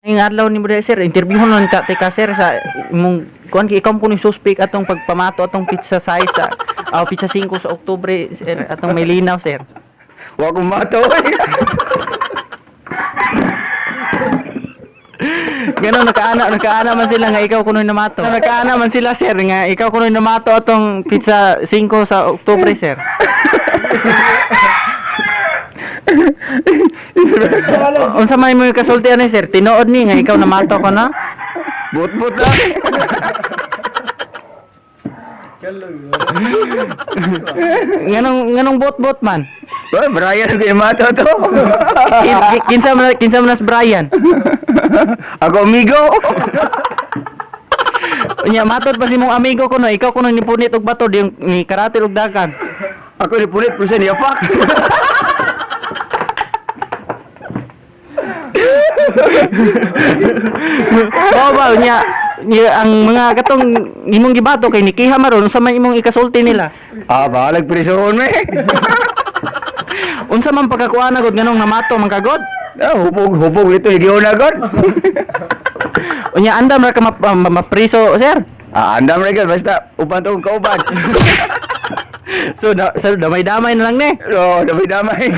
Ing adlaw ni mo diri, sir, interview nun ta tika, sir, sa imong kuan kay ikaw po ni suspect atong pagpamato atong pizza size sa pizza 5 sa Oktubre, sir, atong may linaw, sir. Wa ko mato. Ganon nakaana man sila nga ikaw kuno namato. Nakaana man sila, sir, nga ikaw kuno namato atong pizza 5 sa Oktubre, sir. Unsa may mo kasulti ani, sir? Tinuod ni nga ikaw namato ko na? But-but lang. Nganong bot-bot man? Oy, Brian kay mato to. Kinsa man nas Brian? Ako amigo. Unya matod pa si mong amigo kuno, ikaw kuno ni punit og bato di ni karatil og dagan. Ako ni pulit pero siya niyapak. Oo ba unya nya, ang mga katong imong gibato kay nikiha maron, unsa man imong ikasulti nila? Ah, bahalag prisoon me. Unsa man pagkakuha na gud nganong namato man kagod? Ah, hubog hubog ito giuna god. Unya andam ra ka mapriso, sir. Ah, andam ra gyud basta uban tong kauban. So, damay-damay na lang ni. Oh, damay-damay.